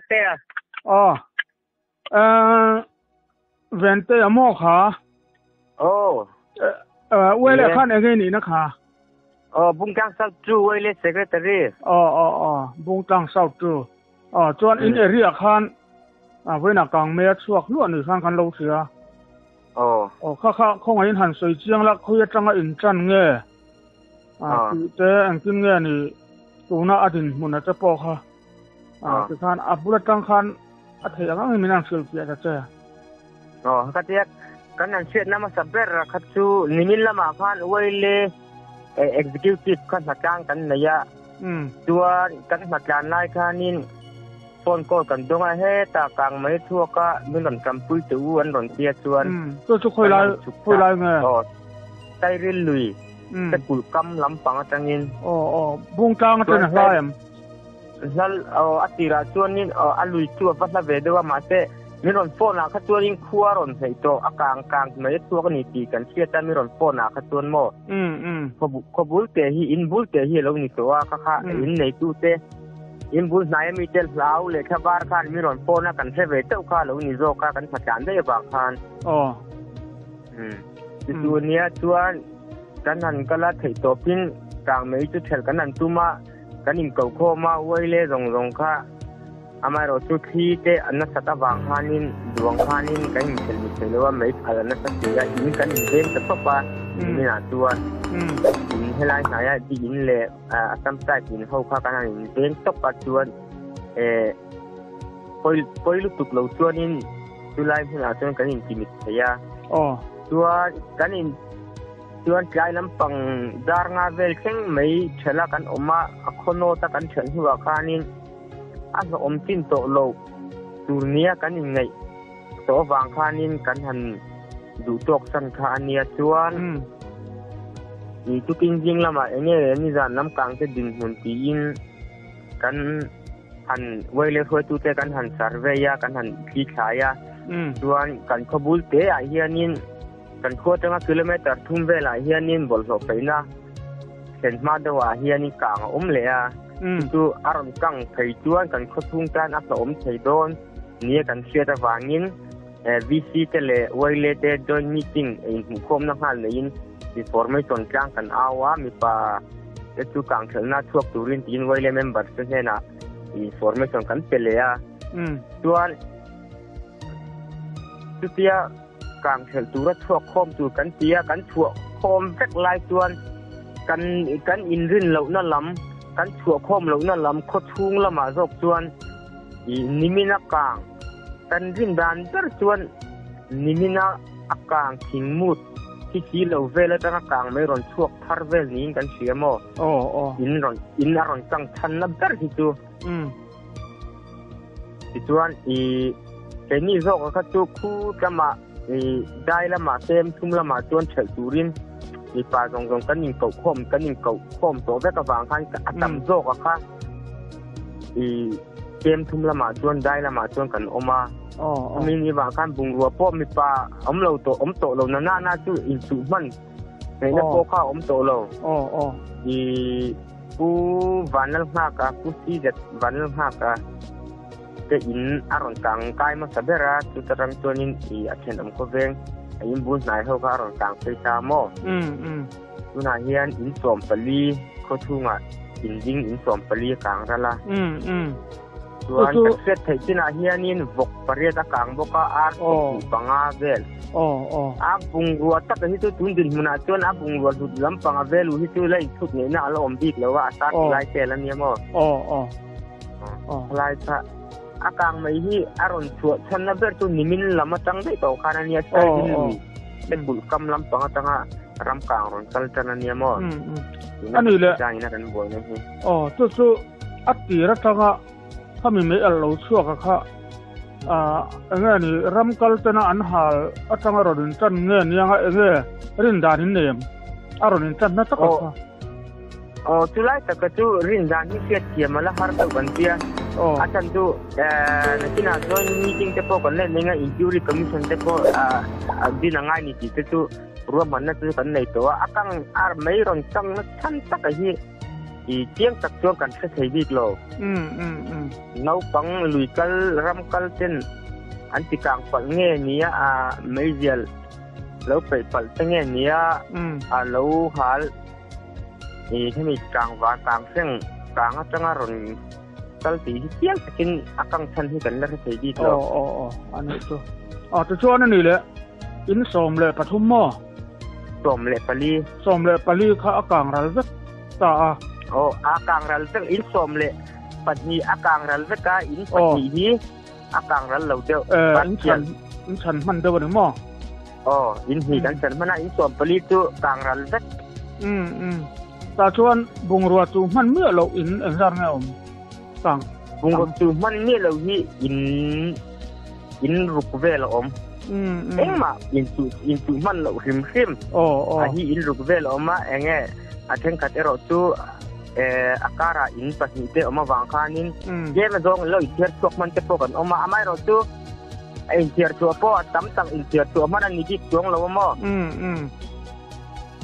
Biaktea. Aw. Eh, Ventea maw kha? Aw. Eh, Uaile khan enge nihna kha? Aw, Bungtlang South chu Uaile Secretary. Aw, aw, aw, Bungtlang South chu. Aw, chuan in area khan a vawiinah kangmei a chhuak hluah ni khan kan lo hria. Aw. Aw, kha kha khawngaihin han sawi chiang la, khawi atanga in tan nge? A tih te engtin nge ni tuna a dinhmun a te pawh kha. A tikhan a bul atang khan a theih ang angin min han hrilhfiah ta che. Aw, ka tia kan han hriatna hmasa ber kha chu nimin lamah khan Uaile Executive kha hnatlang kan nei a. Chuan kan hnatlan lai khanin phone call kan dawng a, hetah kang mai chhuak a min rawn tanpui teh u an rawn tia chuan. Chu chu khawi lai khawi lai nge? Aw, Tairil lui te kulh kam lampang atangin. Aw aw, Bungtlang atangin a hla em? Hlal aw a tirah chuanin aw a lui chu a va hla ve deuh a mahse min rawn phone ah kha chuanin khua a rawn hnaih tawh a kang kang mai a chhuak a ni tih kan hriat a mi rawn phone ah kha chuan maw khaw bul te hi in bul te hi a lo ni tawh a kha kha in neitu te in bul hnai ami te hlau leh thla var khan mi rawn phone a kan hre ve teuh kha a lo ni zawk a kan hmatlan daih avang khan aw chu nia chuan kan han kal a theih tawpin kang mai chu thelh kan han tum a. Kan inkoh khawm a, uaile zawng zawng kha amaherawh chu thli te an nasat avang khanin duang khanin kan inchhelh mit thei lo a, mei phal an nasa si a, in kan inveng ta tawp a, niminah chuan in helai hnaia di in leh Assam type in ho kha kan han inveng tawp a chuan eh pawi lutuk lo chuanin chulai hmunah chuan kan intimit thei a, chuan kan in. Chuan tlai lampang dar nga vel thleng mai ṭhelh a kan awm a, a khaw nawt a kan ṭhelh hnuah khanin a hlawhawm chin tawh lo tur nia kan inngaih tawh avang khanin kan han duh tawk san kha a nia. Chuan tukin zing lamah eng nge nizan lam kang te dinhmun tiin kan han uaile hruaitute kan han survey a, kan han thli thlai a. Chuan kan khaw bul te ah hianin Kan khua atanga kilometre thum velah hianin bawlhhlawh peihna thlen hma deuhah hianin kang a awm leh a, chu chu a rawn kang phei chuan kan khaw chhung tan a hlawhawm thei dawn nia kan hriat avangin VC te leh YLA te joint meeting inhmuhkhawmna nghal neiin information tlang kan au a, mipa te chu kang thelhna chhuak turin tiin YLA members te hnenah information kan pe leh a, chuan chutia Kang thelh tura chhuak khawm tur kan ti a, kan chhuah khawm vek lai chuan kan kan inrin lohna lam, kan chhuah khawm lohna lam khaw chhung lamah zawk chuan ih nimina kang kan rin dan ber chuan nimina a kang thingmut hi si lo vel atanga kang mai rawn chhuak thar vel niin kan hria maw? Aw aw. In rawn in a rawn kang chhanna ber hi chu. Umm. Tichuan i keini zawk kha chu khu lamah i dai lamah tlem thum lamah chuan ṭhelh turin mipa zawng zawng kan inkoh khawm kan inkoh khawm tawh vek avang khan a tam zawk a kha i tlem thum lamah chuan dai lamah chuan kan awm a. Chumi ni vang khan bungrua pawh mipa awm lo tawh awm tawh lo na na na chu inchuh hman theihna pawh kha awm tawh lo. I Pu Vanlalnghaka, Pu CZ Vanlalnghaka te in a rawn kang kai hmasa ber a, chuta ram chuanin i a thenawm khawveng a in bul hnai ho kha a rawn kang phei ta maw? Tunah hian in 14 khawchhungah in ding in 14 a kang ral a. Chuan kan hriat theih chinah hianin vawk pariat a kang bawk a, ar 25 vel. A bungrua tak hi chu tun dinhmunah chuan a bungrua hlut lampang a velu hi chu la inchhut ngeihna a la awm bik lo a, a tar ti lai tel a nia maw? Khalai kha a kang mai hi a rawn chhuah chhanna ber chu nimin lam atang daih tawh khan a nia, Sailin lui te kulh kam lampang atanga ram kang rawn kal tan a nia maw? A ni le. Tuna kan buaina hi. Aw, chu chu a tir atanga khami mei alh lo chhuak a kha ah enge ni ram kal tena an hal atanga rawn in tan nge nianga enge rin dan in nei em a rawn in tan na tak a kha. Aw chulai taka chu rin dan hi hriat thiam a la har deuh kan tia a chan chu nakinah chuan meeting te pawh kan let nei a inquiry commission te pawh a din a ngai ni tih te chu ruahmanna chu kan nei tawh a a kang ar mai rawn kang na chhan taka hi. I chiang tak chuan kan hre thei bik lo. Naupang lui kal ram kal ten an ti kang palh nge nia a meizial lo peih palh te nge nia a lo hal i hemi kang var kang seng kang atanga rawn kal tih hi chiang takin a kang chhan hi kan la hre thei bik lo. Aw aw aw a nih chu. Aw tichuan a ni le in 13 maw? 14. 14 kha a kang ral vek ta a. Aw a kang ral vek in 12 a kang ral vek a in pahnih hi a kang ral lo deuh. In chhan in chhan hman deuh a ni maw? Aw in hnih kan chhan hman a in 14 chu kang ral vek. Tah chuan bungrua chu hman miah loh in engzat nge awm tang? Bungrua chu hman miah loh hi in in ruk vel a awm. Engmah in chu in chu hman loh hrim hrim. A hi in ruk vel a awm a enge a thenkhat erawh chu a karah in pahnih te awm avang khanin tlem azawng lo inthiar chhuak hman te pawh kan awm a amaherawh chu a inthiar chhuah pawh a tam tak inthiar chhuah hman a ni bik chuang lo a maw?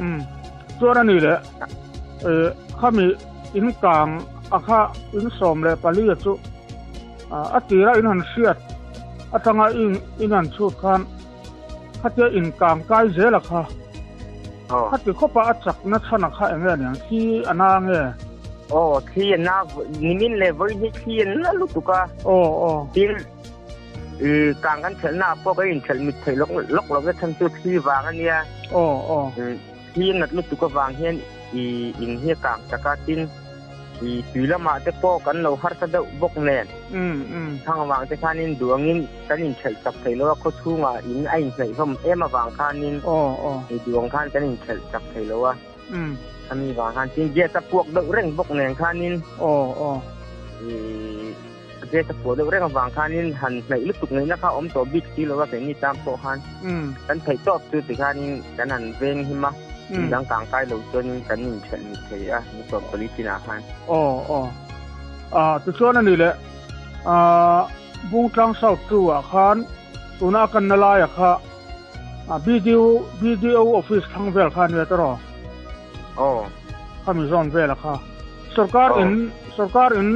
Um chuan a ni le eh khami in kang a kha in 14 a chu a tira in han hriat atanga in in han chhut khan khatia in kang kai zel a kha khati khawpa a chakna chhan a kha enge aniang thli a na nge? Aw thli a na nimin leh vawiin hi thli a na lutuk a. Aw aw. Tin Kang kan thelh na pawh ka inthelh mit theih lawk lawk lo ve chhan chu thli vang a nia. Aw aw. Thli a nat lutuk avang hian i in hi a kang chak a tin i tui lamah te pawh kan lo harsa deuh bawk nen. Thang avang te khanin duangin kan inthelh chak thei lo a khaw chhungah in a inhnaih hlawm em avang khanin aw aw. I duang khan kan inthelh chak thei lo a. Khami vang khan tin gas a puak deuh reng bawk nen khanin. Aw aw. I Gas a puah deuh reng avang khanin han hnaih lutuk ngaihna kha awm tawh bik si lo a keini tan pawh khan kan theih tawp chu tikhanin kan han veng him a, in dang kang kai lo chuanin kan inthelh mit thei a ni tawp pali chinah khan. Aw aw. Ah tichuan a ni le ah Bungtlang South 2 ah khan tuna a kanna laia kha BDO BDO office thlang vel kha a nia tawh rawh. Aw. Khami zawn vela kha. Sorkar in sorkar in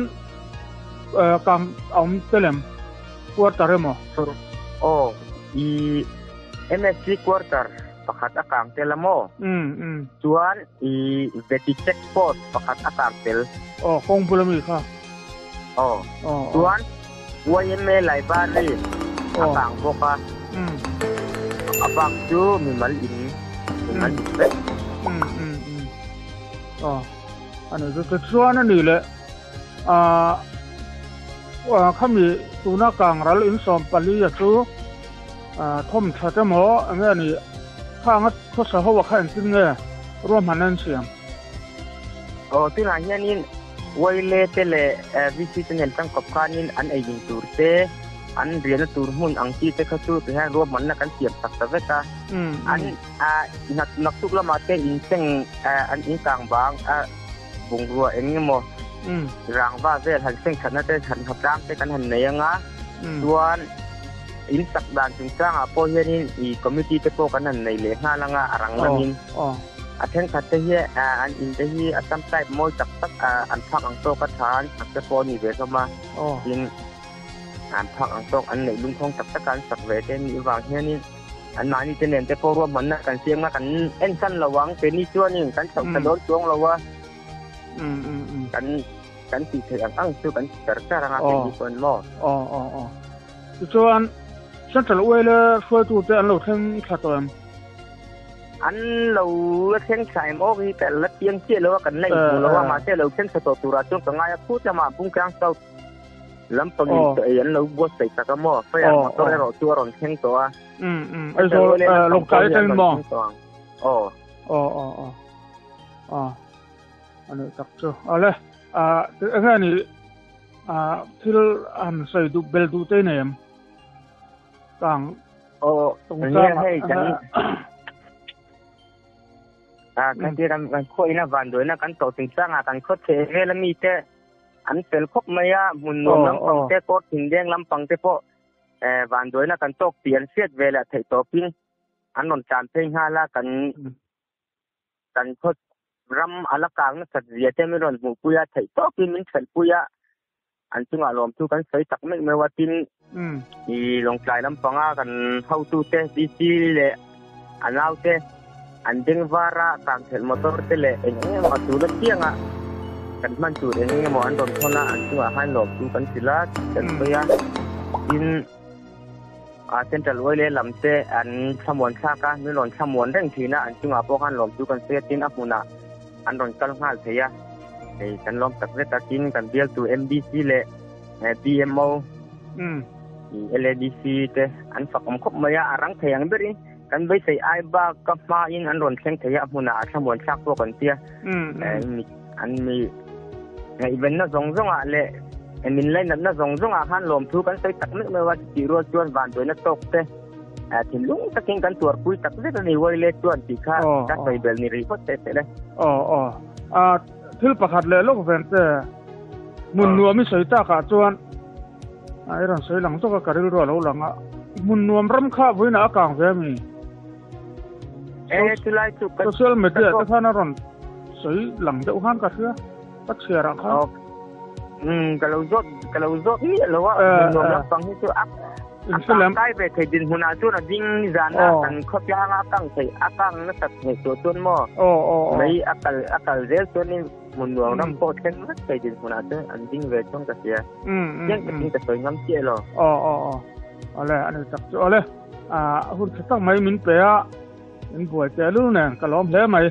kang a awm tel em? Quarter emaw? Aw, i MSC quarter pakhat a kang tel a maw? Chuan i Veti check post pakhat a kang tel. Aw, kawng bula mi kha. Aw. Chuan YMA library a kang bawk a. A bak chu mimal in mimal in vek. Aw. A ni chu tichuan a ni le ah khami tuna kangral in 14 a chu ah thawm that emaw enge a ni khanga khawsa ho a kha engtin nge ruahmanna an siam? Aw tunah hianin Waile te leh VC te nen tangkawp khanin an ei ding tur te an riahna tur hmun ang chi te kha chu tihian ruahmanna kan siam tak ta vek a an Naktuk lamah te in seng an in kang bang a bungrua eng emaw rangva vel han seng thatna te han tlang te kan han nei anga chuan in sak dan chungchangah pawh hianin i committee te pawh kan han nei leh nghal anga a rang lamin a thenkhat te hi an in te hi a tam type mawi tak tak an phak ang tawk a tha an sak te pawh a ni ve hlawm a tin an phak ang tawk an neih lungkhawng tak tak a an sak ve te nih vang hianin An mahni te nen te pawh ruahmanna kan siam a, kan en san lo ang. Keini chuanin kan chhoh ta dawn chuang lo a. Kan kan tih theih ang ang chu kan ti char char ang a keini chuan maw. Aw aw aw. Tichuan Central Oil hruaitu te an lo thleng thla tawh em? An lo la thleng thla em aw hi ka la chiang chiah lo a, kan la inhmu lo a, mahse lo thleng thla tawh turah chuan ka ngai a, khut lamah Bungtlang South Lampangin chaw ei an lo buatsaih tak a maw? Fire motor erawh chu a rawn thleng tawh a. Aizawl Lawngtlai atangin maw? Aw. Aw aw aw. Aw. A nih tak chu. Awle. Enge a nih thil han sawi duh bel duh te i nei em? Kang. Aw. Enge hei kan Kan ti kan khaw ina vanduaina kan tawh chungchangah kan khaw chheh vel ami te An fel khawp mai a, hmun nuam lampang te, kawr thinleng lampang te pawh vanduaina kan tawk tih an hriat ve leh theih tawpin an rawn tlan phei nghal a, kan kan khaw ram a la kang nasat zia te min rawn hmuhpui a, theih tawkin min ṭhelhpui a, an chungah lawmthu kan sawi tak mek meuh a, tin i Lawngtlai lampanga kan hotute DC leh a naute an beng var a, kangthelh motor te leh eng eng emaw a tul apianga kan hman tur eng eng emaw an rawn thawn a, an chungah khan lawmthu kan hrilh a, kan sawi a, tin a Central Oil lam te an thlamuan thlak a, min rawn thlamuan reng thin a, an chungah pawh khan lawmthu kan sawi a, tin a hmunah an rawn kal nghal thei a, hei kan lawm tak zet a, tin kan bialtu MDC leh BMO, LADC te an fak awm khawp mai a, a rang thei ang berin kan beisei ai bak ka hmain an rawn thleng thei a, a hmunah a thlamuan thlak pawh kan tia, an mi ngaihvenna zawng zawngah leh min lainatna zawng zawngah khan lawmthu kan sawi tak meuh meuh a, chutih rual chuan vanduaina tawk te thinlung takin kan tuarpui tak zet a ni Waile chuan tih kha ka sawi bel ni rih phawt teh teh le. Aw aw a thil pakhat leh lawk ven te hmun nuam i sawi takah chuan a i rawn sawi lang zawk a ka rilru a lo lang a hmun nuam ram kha vawiinah a kang ve a mi? E chulai chu ka social media te khan a rawn sawi lang deuh khan ka hria ka chhiar ah khan. Ka lo zawt ka lo zawt miah lo a hmun nuam lampang hi chu a A kang kai ve thei dinhmunah chuan a ding nizan a kan khawtlanga a kang theih a kang nasat theih tawh chuan maw mei a kal a kal zel chuanin hmun nuam ram pawh thleng vek thei dinhmunah chuan an ding ve chuan ka hria. Chiang takin ka sawi ngam chiah lo. Aw aw aw awle a ni tak chu awle a hun tha tak mai min pe a min buai teh lul nen ka lawm hle mai.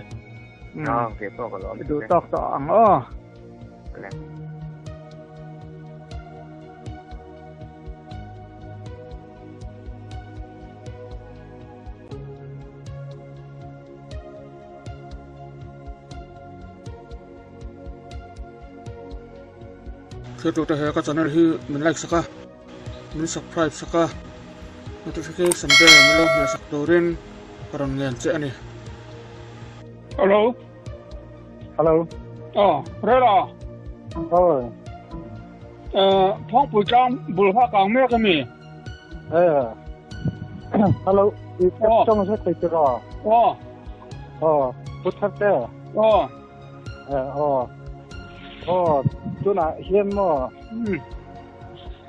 Aw kei pawh ka lawm. I duh tawk tawh ang aw. Awle. Thiltute he ka channel hi min like sak a, min subscribe sak a, notification bell min lo hmeh sak turin ka rawn ngen che a ni. Hello. Hello. Aw, Rela. Aw. Thawngpui tlang bul kha kang mek a mi? Hello, i ka tawng zet thei tiraw? Aw. Aw, Pu Tharte. Aw. Aw. Aw, tunah hian maw?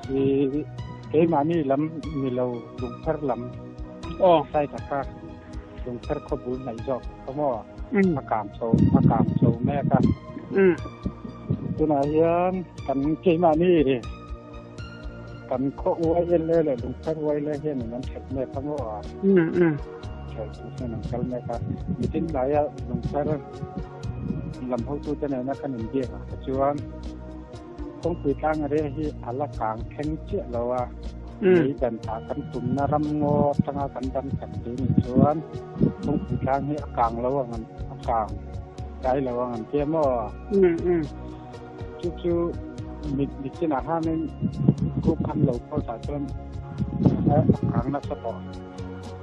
I keimahni lam ni lo lungthar lam. Aw. Sai taka lungthar khawbul hnaih zawk kha maw? A kang chho, a kang chho mek a. Tunah hian kan keimahni kan khaw YLA leh lungthar YLA hian in an that mek a maw? That tur hian an kal mek a. Mitin tlaia lungthar lam hotute nena kan inbiak ah te chuan kawngpui tlang area hi a la kang thleng chiah lo a. Lei dan tah kan tumna ram ngaw atanga kan dam chak tih nih chuan kawngpui tlang hi a kang lo ang an a kang kai lo ang an tia maw? Chu chu mit mitchinah khanin group an lo post ah chuan a kang nasa tawh.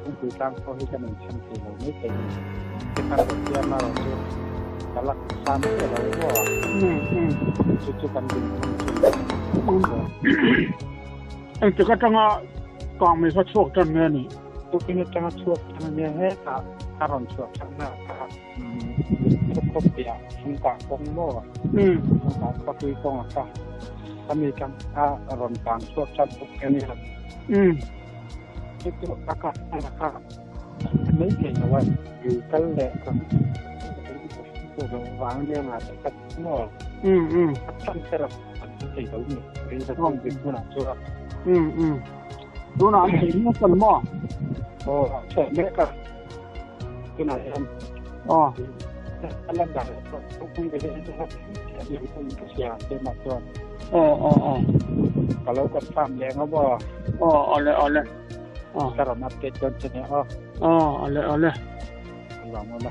Kawngpui tlang pawh hi kan inchhan thei lo mai thei a ni. Tikhan rawn tia marawh chu ka la sam chiah lo maw? Chu chu kan dinhmun chu Engtik atanga kangmei kha chhuak tan nge ni? Tukin atanga chhuak tan a nia hetah a rawn chhuah thatna kha khawp piah chhungkah kawng maw? Chhungkah khawpui kawng a kha a mi tang a rawn kang chhuak tan bawk a nia. Chu chu a kah a kha mai thei lo a, lui kal leh kan vang nia ngah te kha maw? A tan ber a. An thei lo ni. Rin sa chuan bik hmunah chuan. Tunah an thei mek an maw? Aw, thei mek a. Tunah hian. Aw. A lan dan pui ve hi chu thei pawhin ka hria keimah chuan. Aw, aw, aw. Ka lo confirm leh ang aw. Aw, awle, awle. Aw. Ka rawn update dawn che nia aw. Aw, awle, awle. Alawm awle.